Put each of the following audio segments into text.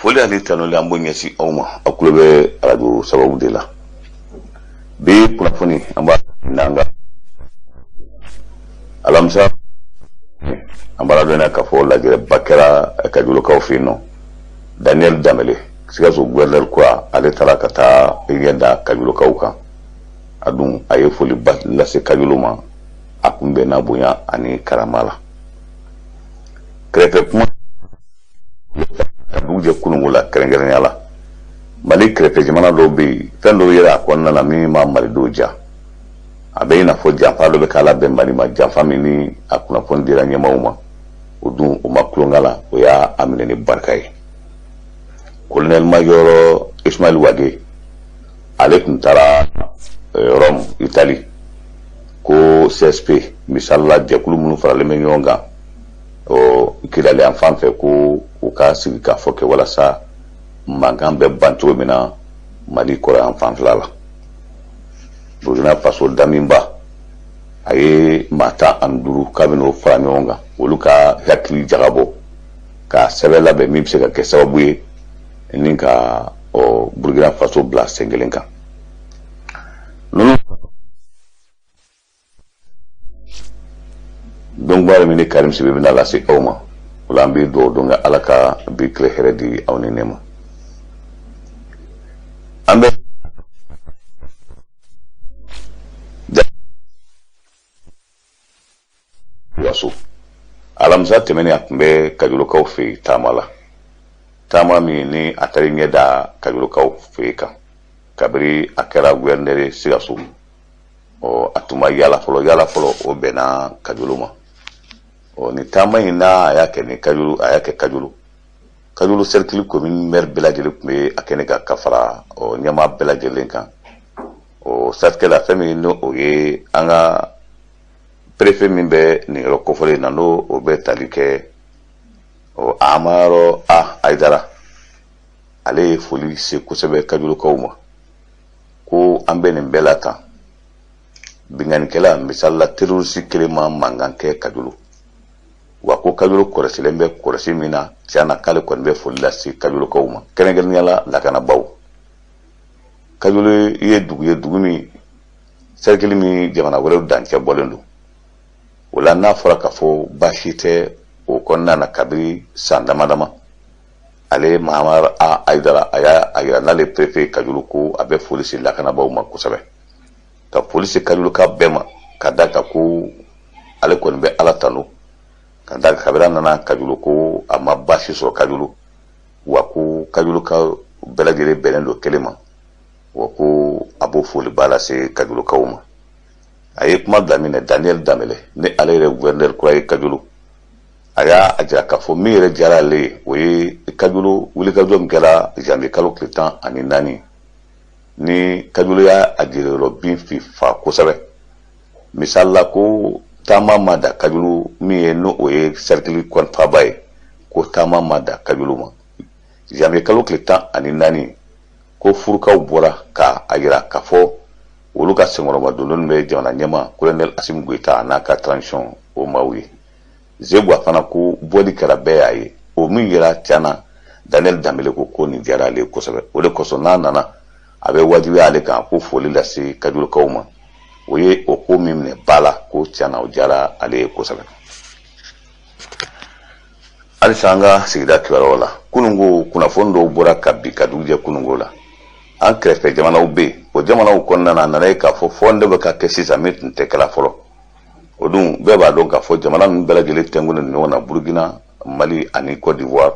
Foli ani tanuli an b'o ɲɛsin aw ma. Aw tulo bɛ arajo sababu de la. Bi kunnafoni, an b'a n'an ka alamisa, an b'a ladɔnniya k'a fɔ lajɛrɛba kɛra Kajolokaw fɛ yen nɔ. Daniel Danbele, Sikaso gouverneur kura, ale taara ka taa ɲɛ da Kajolokaw kan. A dun a ye foliba lase Kajolo ma, a kunbɛnna bonya ani karama la. Kɛrɛfɛ kuma ka dugu jɛ kununko la, kɛrɛnkɛrɛnnenya la Mali kɛrɛfɛ jamana dɔw bɛ yen, fɛn dɔw yɛrɛ a kɔnɔna na min ma malidenw diya. A bɛ i n'a fɔ janfa dɔ bɛ k'a labɛn Mali ma, janfa min ni a kunnafoni dira ɲɛmaaw ma, o dun o ma tulon k'a la, o y'a minɛ ni barika ye. Colonel major Ismaël Wagué, ale tun taara Rome, Italie, ko CSP, misali la jɛkulu minnu faralen bɛ ɲɔgɔn kan ɔ Kidali yan fan fɛ, ko u ka sigi k'a fɔ kɛ walasa mankan bɛ ban cogo min na Mali kɔrɔ yan fanfɛla la. Burkina Faso, Damiba, a ye maa 15 k'a bɛn'o fara ɲɔgɔn kan, olu ka hakili jagabɔ ka sɛbɛn labɛn min bɛ se ka kɛ sababu ye ni ka ɔ Burkina Faso bila sen kelen kan. Ninnu donba min ni Karim Sibi bɛna lase aw ma, o la an bɛ dugawu don kɛ, Ala ka bi tile hɛrɛ di aw ni ne ma. An bɛ waso alamisa tɛmɛnen, a tun bɛ Kajolokaw fɛ yen taama la, taama min ni a taara ɲɛ da Kajolokaw fɛ yen kan. Kabiri a kɛra gouverneur ye Sikaso, ɔ a tun ma yala fɔlɔ, yala fɔlɔ o bɛnna Kajolo ma. Ɔ nin taama in n'a a y'a kɛ ni Kajolo, a y'a kɛ Kajolo, Kajolo cercle commune maire bɛɛ lajɛlen tun bɛ a kɛnɛ kan ka fara ɔ ɲɛmaa bɛɛ lajɛlen kan. O siratigɛ la, fɛn min n'o o ye an ka préfet min bɛ nin yɔrɔ kofɔlen na, n'o o bɛ tali kɛ ɔ Amaro A Ayidara, ale ye foli se kosɛbɛ Kajolokaw ma, ko an bɛ nin bɛɛ la tan, binkannikɛla, misali la terroriste kelen ma mankan kɛ Kajolo wa, ko Kajolo kɔlɔsilen bɛ kɔlɔsi min na. Tiɲɛ na, k'ale kɔni bɛ foli lase Kajolokaw ma, kɛrɛnkɛrɛnnenya la lakanabaaw. Kajolo ye dugu ye, dugu min cercle min jamana wɛrɛw dancɛ bɔlen don o la, n'a fɔra k'a fɔ baasi tɛ o kɔnɔna na kabiri san dama dama. Ale Mahamadu A Ayidara, a y'a a yira n'ale préfet Kajolo, ko a bɛ foli se lakanabaaw ma kosɛbɛ, ka foli se Kajoloka bɛɛ ma, ka da kan ko ale kɔni bɛ Ala tanu ka da kan kabini a nana Kajolo, ko a ma baasi sɔrɔ Kajolo wa, ko Kajoloka bɛɛ lajɛlen bɛnnen don kelen ma wa, ko a b'o foliba lase Kajolokaw ma. A ye kuma bila min na, Daniel Danbele ni ale yɛrɛ gouverneur kura ye Kajolo, a y'a jira k'a fɔ min yɛrɛ diyara ale ye, o ye Kajolo wulikajɔ min kɛra janvier kalo tile 14, ni Kajolo y'a a jiriyɔrɔ bin fi fa kosɛbɛ. Misali la, ko taama ma da Kajolo min ye, n'o o ye cercle kɔnfaba ye, ko taama ma da Kajolo ma janvier kalo tile 14, ko furukaw bɔra ka a yira k'a fɔ olu ka senkɔrɔma dondonni bɛ jamana ɲɛmaa colonel Assimi Goïta n'a ka transition o maaw ye. Zebuwa fana ko bɔli kɛra, bɛɛ y'a ye, o min yira tiɲɛna. Daniel Danbele ko ko nin diyara ale ye kosɛbɛ, o de kosɔn n'a nana a bɛ wajibiya ale kan ko foli lase Kajolokaw ma. O ye o ko min minɛ ba la, ko tiɲɛna o diyara ale ye kosɛbɛ. Halisa an ka sigida kibaruyaw la, kununko kunnafoni dɔw bɔra ka bi ka dugu jɛ kununko la, an kɛrɛfɛ jamanaw bɛ yen, o jamanaw kɔnɔna na, a nana ye k'a fɔ fɔɔni dɔ bɛ ka kɛ sisan min tun tɛ kɛla fɔlɔ. O dun bɛɛ b'a dɔn k'a fɔ jamana ninnu bɛɛ lajɛlen tɛnkunnen don ɲɔgɔn na, Burukina, Mali ani Côte d'Ivoire,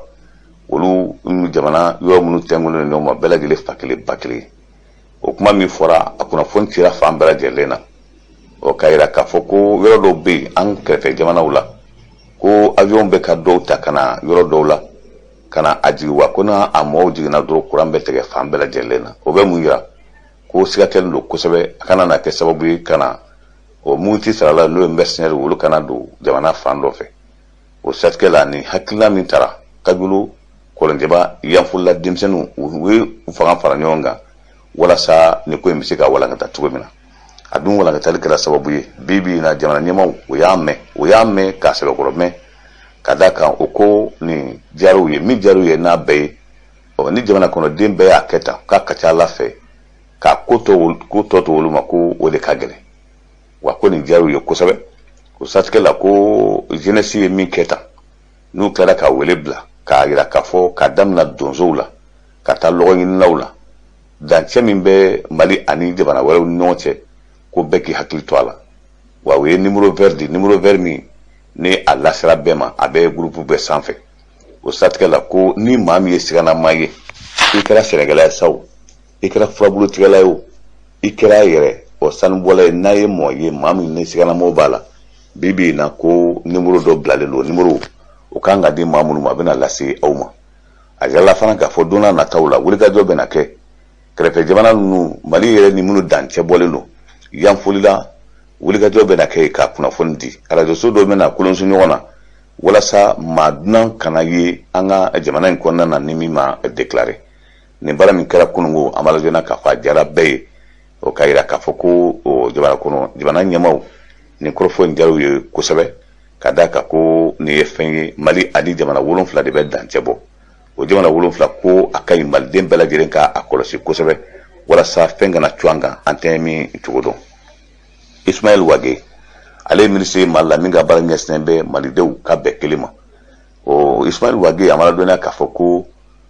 olu jamana yɔrɔ minnu tɛnkunnen don ɲɔgɔn ma, bɛɛ lajɛlen fa kelen ba kelen. O kuma min fɔra, a kunnafoni cira fan bɛɛ lajɛlen na, ɔ k'a yira k'a fɔ ko yɔrɔ dɔw bɛ yen an kɛrɛfɛ jamanaw la, ko avion bɛ ka dɔw ta ka na yɔrɔ dɔw la ka na a jigin wa, ko n'a a mɔgɔw jiginna dɔrɔn, kuran bɛ tigɛ fan bɛɛ lajɛlen na. O bɛ mun yira? Ko siga kɛlen don kosɛbɛ, a kana na kɛ sababu ye ka na o muguti sarala, n'o ye mercenaires, olu kana don jamana fan dɔ fɛ. O siratigɛ la, ni hakilina min tara Kajolo Kɔlɔnjɛba Yanfolila denmisɛnninw, u ye fanga fara ɲɔgɔn kan walasa nin ko in bɛ se ka walankata cogo min na. A dun walankatali kɛra sababu ye, bi bi in na jamana ɲɛmaaw o y'a mɛn, o y'a mɛn k'a sɛbɛkɔrɔ mɛn, ka da kan o ko nin diyar'u ye. Min diyar'u ye n'a bɛɛ ye Ɔ ni jamana kɔnɔden bɛɛ y'a kɛ tan, k'a ka ca Ala fɛ k'a ko tɔ to olu ma, ko o de ka gɛlɛn. Wa ko nin diyara u ye kosɛbɛ. O siratigɛ la, ko jeunesse ye min kɛ tan, n'u tilara ka wele bila k'a yira k'a fɔ k'a damina donsow la ka taa lɔgɔɲininaw la, dancɛ min bɛ Mali ani jamana wɛrɛw ni ɲɔgɔn cɛ, ko bɛɛ k'i hakili to a la. Wa u ye numéro vert di, numéro vert min ni a lasera bɛɛ ma, a bɛ groupe bɛɛ sanfɛ. O siratigɛ la, ko ni maa min ye siganama ye, i kɛra sɛnɛkɛla ye sa o, i kɛra furabulutigɛla ye o, i kɛra yɛrɛ o sanubɔla ye, n'a ye mɔgɔ ye, maa min ni siganamaw b'a la, bi bi in na, ko numéro dɔ bilalen don. Numéro o kan ka di maa minnu ma, a bɛna lase aw ma. A yirala fana k'a fɔ don n'a nataw la, wulikajɔ bɛna kɛ kɛrɛfɛ jamana ninnu, Mali yɛrɛ ni minnu dancɛ bɔlen don yanfolila, wulikajɔ bɛna kɛ ka kunnafoni di. Arajoso dɔ bɛna kolonso ɲɔgɔn na walasa maa dunan kana ye an ka jamana in kɔnɔna na ni min ma déclaré. Nin baara min kɛra kununko, an b'a lajɛ k'a fɔ a diyara bɛɛ ye. O k'a yira k'a fɔ ko jamana kɔnɔ jamana ɲɛmaaw, nin kɔrɔfɔ in diyara u ye kosɛbɛ, ka d'a kan ko nin ye fɛn ye, Mali ani jamana 7 de bɛ dancɛ bɔ. O jamana 7, ko a ka ɲi maliden bɛɛ lajɛlen ka a kɔlɔsi kosɛbɛ walasa fɛn kana cun an kan an tɛ min cogo dɔn. Ismaël Wagué, ale ye minisiri ye Mali la min ka baara ɲɛsinnen bɛ malidenw ka bɛn kelen ma. O Ismaël Wagué, a mana dɔnniya k'a fɔ ko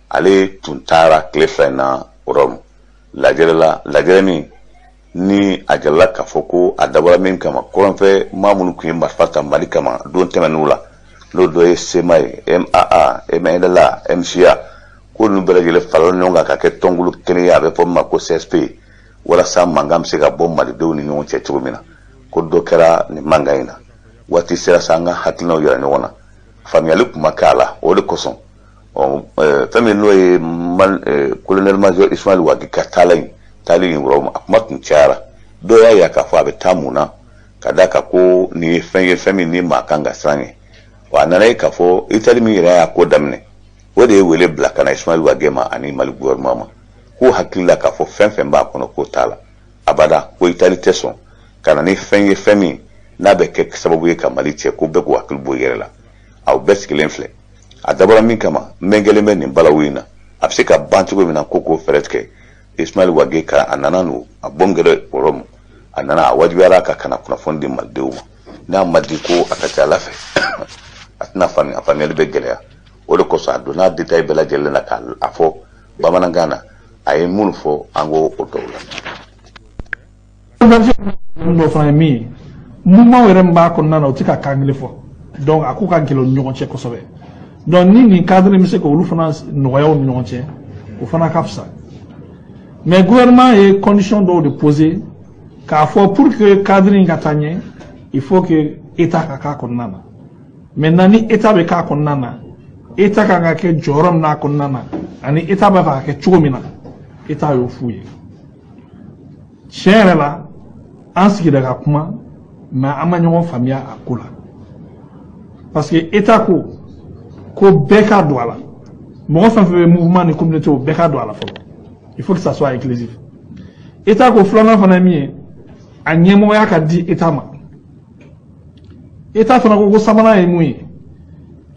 ale tun taara tile 2 in na Rome lajɛrɛ la, lajɛrɛ min ni a jalala k'a fɔ ko a dabɔra min kama, kɔrɔnfɛ maa minnu tun ye marifa ta Mali kama don tɛmɛn'u la, n'o dɔ ye CMA ye, MAA, MNLA, MCA, ko ninnu bɛɛ lajɛlen farala ɲɔgɔn kan ka kɛ tɔnkulu kelen ye, a bɛ fɔ min ma ko CSP, walasa mankan bɛ se ka bɔ malidenw ni ɲɔgɔn cɛ cogo min na. Ko dɔ kɛra nin mankan in na. Waati sera sa an ka hakilinaw yira ɲɔgɔn na, faamuyali kun ma kɛ a la. O de kosɔn, fɛn min n'o ye colonel major Ismaël Wagué ka taala in taali in yɔrɔ, a kuma tun cayara. Dɔw y'a yira k'a fɔ a bɛ taa mun na, ka d'a kan ko nin ye fɛn ye, fɛn min ni maa kan ka siran ɲɛ. Wa a nana ye k'a fɔ Itali min yɛrɛ y'a ko daminɛ, o de ye wele bila ka na Ismaël Wagué ma ani Mali gouvernement ma, k'u hakili la k'a fɔ fɛn fɛn b'a kɔnɔ, k'o t'a la abada, ko Itali tɛ sɔn ka na ni fɛn ye, fɛn min n'a bɛ kɛ sababu ye ka Mali cɛ, ko bɛɛ k'u hakili bɔ i yɛrɛ la. Aw bɛɛ sigilen filɛ, a dabɔra min kama, n kɛlen bɛ nin balawu in na, a bɛ se ka ban cogo min na, ko k'o fɛɛrɛ tigɛ. Ismaël Wagué ka a nana n'o a bɔ gɛrɛ Rome, a nana, a wajibiyara ka kana kunnafoni di malidenw ma. N'a ma di, ko a ka ca Ala fɛ a tɛna faamuya, a faamuyali bɛ gɛlɛya. O de kosɔn a donna détail bɛɛ lajɛlen na k'a fɔ bamanankan na. A ye minnu fɔ, an k'o o dɔw la. Dɔ fana ye min ye, mouvement yɛrɛ min b'a kɔnɔna na, o tɛ ka kan kelen fɔ, donc a ko ka gɛlɛn u ni ɲɔgɔn cɛ kosɛbɛ. Donc ni nin cadre bɛ se k'olu fana nɔgɔya u ni ɲɔgɔn cɛ, o fana ka fisa. Mais gouvernement ye condition dɔw de poser k'a fɔ pour que cadre in ka taa ɲɛ, il faut que état ka k'a kɔnɔna na. Maintenant, ni état bɛ k'a kɔnɔna na, état kan ka kɛ jɔyɔrɔ min n'a kɔnɔna na, ani état b'a fɛ ka kɛ cogo min na, état y'o f'u ye. Tiɲɛ yɛrɛ la, an sigira ka kuma, mais an ma ɲɔgɔn faamuya a ko la, parce que état ko ko bɛɛ ka don a la, mɔgɔ fɛn fɛn bɛ mouvement ni communauté, o bɛɛ ka don a la fɔlɔ, il faut que ça soit inclusif. État ko filanan fana ye min ye, a ɲɛmɔgɔya ka di état ma. État fana ko ko sabanan ye mun ye,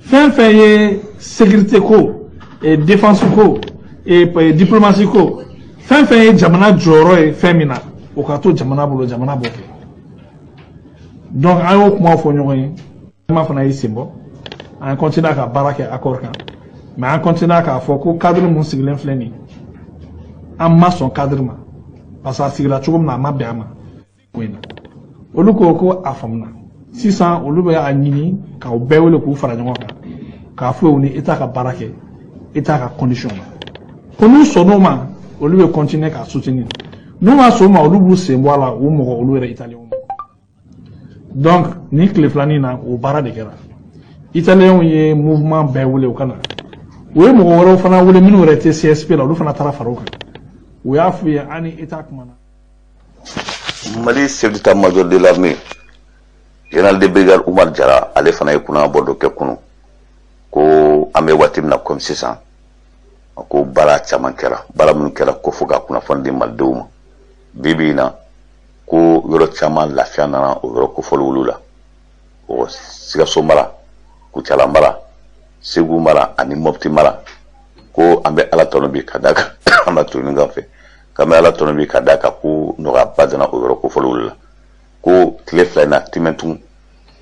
fɛn fɛn ye sécurité ko, défense ko, diplomatie ko, fɛn fɛn ye jamana jɔyɔrɔ ye fɛn min na, o ka to jamana bolo, jamana b'o kɛ. Donc an y'o kumaw fɔ ɲɔgɔn ye, ma fana y'i sen bɔ. An continuer ka baara kɛ accord kan, mais an continuer k'a fɔ ko cadre mun sigilen filɛ nin ye, an ma sɔn cadre ma, parce que a sigira cogo min na, a ma bɛn a ma ko in na. Olu ko ko a faamuna. Sisan olu bɛ a ɲini k'aw bɛɛ wele k'u fara ɲɔgɔn kan k'a fɔ u ni état ka baara kɛ état ka condition na. Ko n'u sɔnn'o ma, olu bɛ continuer k'a soutenir. N'u ma sɔn o ma, olu b'u sen bɔ a la, u mɔgɔ olu yɛrɛ italiyɛnw ma. Donc nin tile filanin na, o baara de kɛra. Italiyɛnw ye mouvement bɛɛ wele u ka na. U ye mɔgɔ wɛrɛw fana wele minnu yɛrɛ tɛ CSP la, olu fana taara fara u kan. U y'a f'u ye an ni état kumana. Mali chef d'état-major de l'armée, général de brigade Oumar Diarra, ale fana ye kunnabɔ dɔ kɛ kunun, ko an bɛ waati min na komi sisan, ko baara caman kɛra, baara minnu kɛra ko fo ka kunnafoni di malidenw ma. Bi bi in na, ko yɔrɔ caman lafiya nana o yɔrɔ kofɔli olu la, o Sikaso mara, Kucala mara, Segu mara ani Mɔpti mara. Ko Ko an bɛ Ala tanu bi ka d'a kan, an b'a to ɲɔgɔn fɛ, k'an bɛ Ala tanu bi ka d'a kan ko nɔgɔyaba donna o yɔrɔ kofɔlenw la. Ko tile 2 in na timɛtun,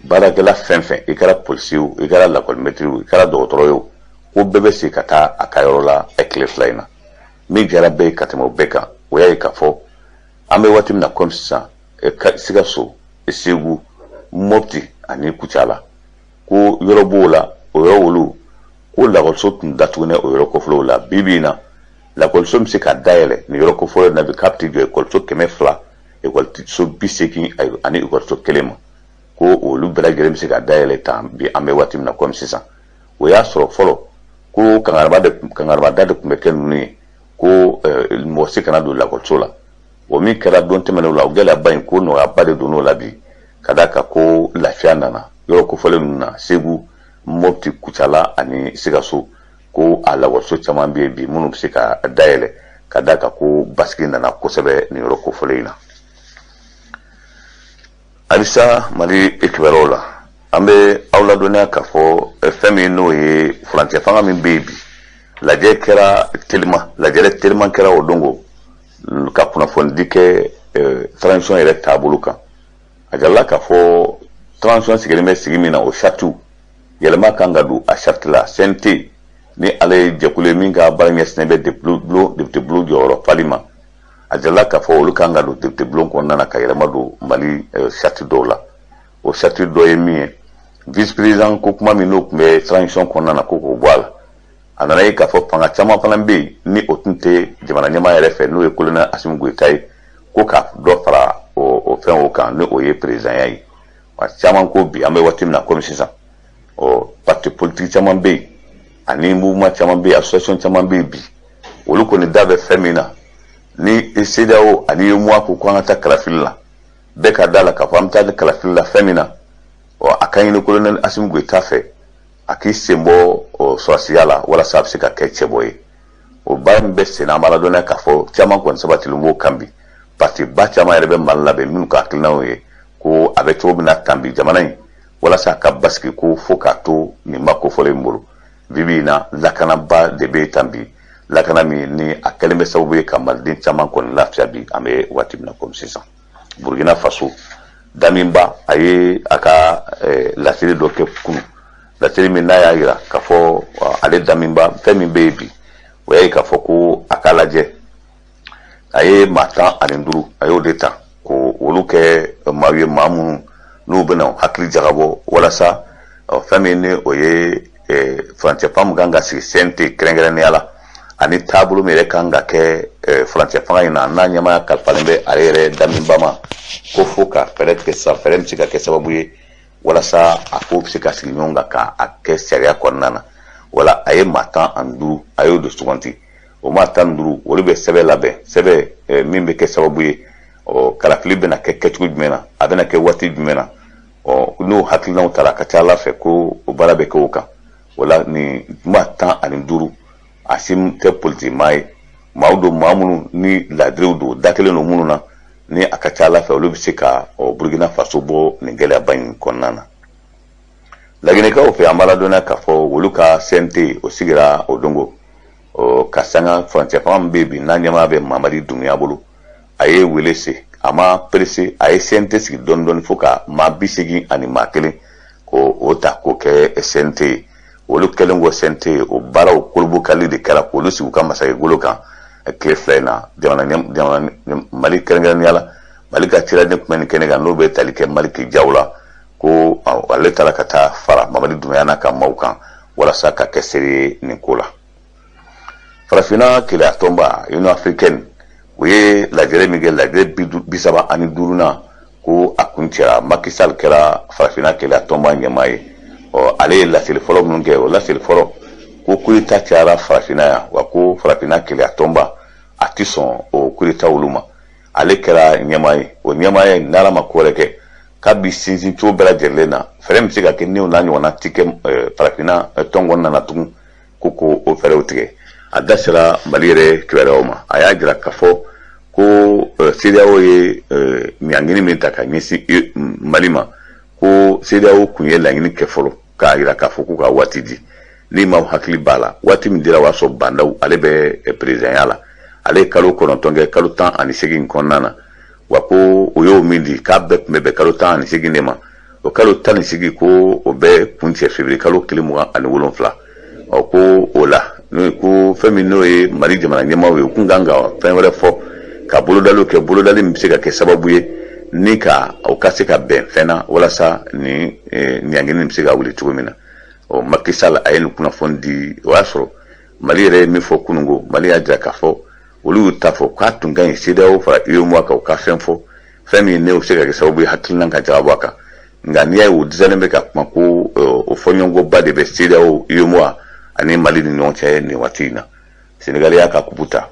baarakɛla fɛn fɛn, i kɛra polisi ye o, i kɛra lakɔlimɛtiri o, i kɛra dɔgɔtɔrɔ ye o, ko bɛɛ bɛ segin ka taa a ka yɔrɔ la tile 2 in na. Min kɛra bɛɛ ye ka tɛmɛ o bɛɛ kan, o y'a ye k'a fɔ an bɛ waati min na komi sisan, Sikaso, Segu, Mopti ani Kucala, ko yɔrɔ b'o la, o yɔrɔ olu ko lakɔliso tun datugunen o yɔrɔ kofɔlenw la. Bi bi in na, lakɔliso bɛ se ka dayɛlɛ nin yɔrɔ kofɔlen na bi, k'a bɛ t'i jɔ ekɔliso 200, ekɔliso 80 ani ekɔliso 1 ma, ko olu bɛɛ lajɛlen bɛ se ka dayɛlɛ tan bi an bɛ waati min na komi sisan. O y'a sɔrɔ fɔlɔ ko kangaribada de tun bɛ kɛ ninnu ye, ko mɔgɔ si kana don lakɔliso la. O min kɛra don tɛmɛnenw la, o gɛlɛyaba in, ko nɔgɔyaba de donn'o la bi, ka d'a kan ko lafiya nana yɔrɔ kofɔlen ninnu na, Segu, Mopti, Kucala ani Sikaso, ko a lakɔliso caman bɛ yen bi minnu bɛ se ka dayɛlɛ, ka d'a kan ko basigi nana kosɛbɛ nin yɔrɔ kofɔlen in na. Halisa Mali kibaruyaw la, an bɛ aw ladɔnniya k'a fɔ fɛn min n'o ye furancɛ fanga min bɛ yen bi, lajɛ kɛra telima, lajɛrɛ teliman kɛra o don ko ka kunnafonidi kɛ transition yɛrɛ taabolo kan. A jirala k'a fɔ transition sigilen bɛ sigi min na, o saritiw yɛlɛma kan ka don a sariti la. CNT ni ale ye jɛkulu ye min ka baara ɲɛsinnen bɛ député bulon jɔyɔrɔ fali ma, a jirala k'a fɔ olu kan ka don député bulon kɔnɔna na ka yɛlɛma don Mali sariti dɔw la. O sariti dɔ ye min ye, vice président ko kuma min n'o tun bɛ transition kɔnɔna na, ko k'o bɔ a la. A nana ye k'a fɔ fanga caman fana bɛ yen ni o tun tɛ jamana ɲɛmaa yɛrɛ fɛ, n'o ye colonel Assimi Goïta ye, ko ka dɔ fara o fɛn o kan, ni o ye présidentya ye. Wa caman ko bi an bɛ waati min na komi sisan, ɔ parti politique caman bɛ yen ani mouvement caman bɛ yen, association caman bɛ yen bi, olu kɔni da bɛ fɛn min na, ni CEDEAO ani UEMOA ko k'an ka taa kalafili la, bɛɛ ka da la k'a fɔ an bɛ taa kalafili la fɛn min na, ɔ a ka ɲini colonel Assimi Goïta fɛ a k'i sen bɔ sɔrɔsiya la walasa a bɛ se ka kɛ cɛbɔ ye. O baara min bɛ sen na, an b'a ladɔnniya k'a fɔ caman kɔni sabatilen b'o kan bi. Parti ba caman yɛrɛ bɛ Mali labɛn minnu ka hakilinaw ye ko a bɛ cogo min na tan bi jamana in, walasa a ka basigi, ko fo k'a to nin ma kofɔlen in bolo. Bi bi in na, lakanaba de bɛ tan bi, lakana min ni a kɛlen bɛ sababu ye ka maliden caman kɔni lafiya bi an bɛ waati min na komi sisan. Burkina Faso, Damiba, a ye a ka laseli dɔ kɛ kunu, laseli min n'a y'a jira k'a fɔ ale Damiba, fɛn min bɛ yen bi, o y'a ye k'a fɔ ko a k'a lajɛ, a ye maa 15, a y'o de ta ko olu kɛ maa ye, maa minnu n'u bɛna hakili jagabɔ walasa fɛn min ni o ye furancɛ fanga min kan ka sigi CNT kɛrɛnkɛrɛnnenya la, ani taabolo min yɛrɛ kan ka kɛ furancɛ fanga in na, n'a ɲɛmaaya kalifalen bɛ ale yɛrɛ Damiba ma, ko fo ka fɛɛrɛ tigɛ sisan, fɛɛrɛ bɛ se ka kɛ sababu ye walasa a ko bɛ se ka sigi ɲɔgɔn kan ka a kɛ sariya kɔnɔna na. Wala a ye maa 15, a y'o de suganti. O maa 15, olu bɛ sɛbɛn labɛn, sɛbɛn min bɛ kɛ sababu ye, ɔ kalafili bɛna kɛ kɛcogo jumɛn na, a bɛna kɛ waati jumɛn na, ɔ n'o hakilinaw taara, a ka ca Ala fɛ ko o baara bɛ kɛ o kan. O la nin maa 15, a si tɛ politiki maa ye, maaw don, maa minnu ni laadiriw don, da kelen don minnu na, ni a ka ca Ala fɛ olu bɛ se ka Burkina Faso bɔ nin gɛlɛyaba in kɔnɔna na. Laginɛkaw fɛ, an b'a ladɔnniya k'a fɔ olu ka CNT o sigira o dongo ka sanga furancɛ fanga min bɛ yen bi, n'a ɲɛmaa bɛ Mamadi Doumbouya bolo, a ye wele se, a ma pressé, a ye CNT sigi dɔɔni dɔɔni fo ka maa 81 ko o ta k'o kɛ CNT ye. Olu kɛlen kɔ CNT ye, o baaraw kolobokali de kɛra k'olu sigi u ka masakɛgolo kan tile 2 in na. Jamana Mali kɛrɛnkɛrɛnnenya la, Mali ka ciraden tun bɛ nin kɛnɛ kan, n'o bɛ tali kɛ Maliki Jaw la, ko ale taara ka taa fara Mamadi Doumbouya n'a ka maaw kan walasa ka kɛ seere ye nin ko la. Farafinna Keleya tɔnba, Union africaine, o ye lajɛrɛ min kɛ, lajɛrɛ 35nan, ko a kun cɛra. Macky Sall kɛra Farafinna Keleya tɔnba ɲɛmaa ye. Ɔ ale ye laseli fɔlɔ minnu kɛ, o laseli fɔlɔ ko coup d'état cayara Farafinna yan, wa ko Farafinna Keleya tɔnba a ti sɔn o coup d'état olu ma. Ale kɛra ɲɛmaa ye, o ɲɛmaa ye, n'Ala ma ko wɛrɛ kɛ, k'a bi sinsin cogo bɛɛ lajɛlen na, fɛɛrɛ min bɛ se ka kɛ n'o n'a ɲɔgɔnna ti kɛ Farafinna tɔn kɔnɔna na tugun, ko ko o fɛɛrɛw tigɛ. A da sera Mali yɛrɛ kibaruyaw ma, a y'a jira k'a fɔ ko CEDEAO ye ɲangini min ta ka ɲɛsin Mali ma, ko CEDEAO kun ye laɲini kɛ fɔlɔ k'a jira k'a fɔ k'u ka waati di. Ni maaw hakili b'a la, waati min dira, o y'a sɔrɔ Bah N'Daw ale bɛ perezidanya la. Ale ye kalo 9 kɛ kalo 18 kɔnɔna na wa. Ko o y'o min di, k'a bɛɛ tun bɛ bɛn kalo 18 de ma. O kalo 18, ko o bɛ kuncɛ février kalo tile 27. Ɔ, ko o la, n'o ye ko fɛn min n'o ye Mali jamana ɲɛmaaw ye, u kun kan ka fɛn wɛrɛ fɔ ka bolodaliw kɛ, bolodali min bɛ se ka kɛ sababu ye ni ka o ka se ka bɛn fɛn na walasa ni ɲangini bɛ se ka wuli cogo min na. Ɔ, Macky Sall a ye nin kunnafoni di, o y'a sɔrɔ Mali yɛrɛ ye min fɔ kununko. Mali y'a jira k'a fɔ olu y'u ta fɔ k'a tun ka ɲi CEDEAO fara UEMOA kan, u ka fɛn fɔ, fɛn min ne bɛ se ka kɛ sababu ye hakilina ka jagabɔ a kan. Nka n'i y'a ye u dɛsɛlen bɛ ka kuma, ko o fɔɲɔgɔnkɔba de bɛ CEDEAO, UEMOA ani Mali ni ɲɔgɔn cɛ nin waati in na. Senegal y'a ka kupu ta,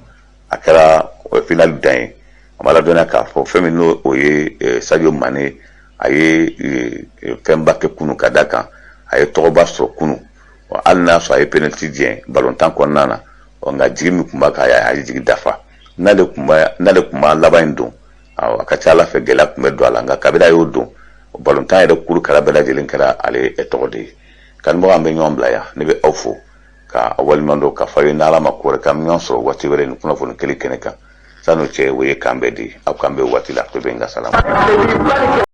a kɛra finale dan ye. A ma ladɔnniya k'a fɔ fɛn min n'o o ye Sadio Mane, a ye fɛnba kɛ kunu, ka da kan a ye tɔgɔba sɔrɔ kunu. Hali n'a sɔrɔ a ye penalty jɛn balontan kɔnɔna na, nka jigi min tun b'a kan, a ye jigi dafa. N'ale tun b'a laban in don, a ka ca ala fɛ gɛlɛya tun bɛ don a la. Nka kabini a y'o don, balontan yɛrɛ kuru kɛra bɛɛ lajɛlen kɛra ale tɔgɔ de ye. Kanubagaw, an bɛ ɲɔgɔn bila yan. Ne bɛ aw fo ka waleɲuman dɔn ka fɔ aw ye n'ala ma ko wɛrɛ k'an bɛ ɲɔgɔn sɔrɔ waati wɛrɛ ni kunnafoni kelen kɛnɛ kan. San'o cɛ, o ye k'an bɛɛ di, aw k'an bɛn waati la. To bɛ n ka salamu.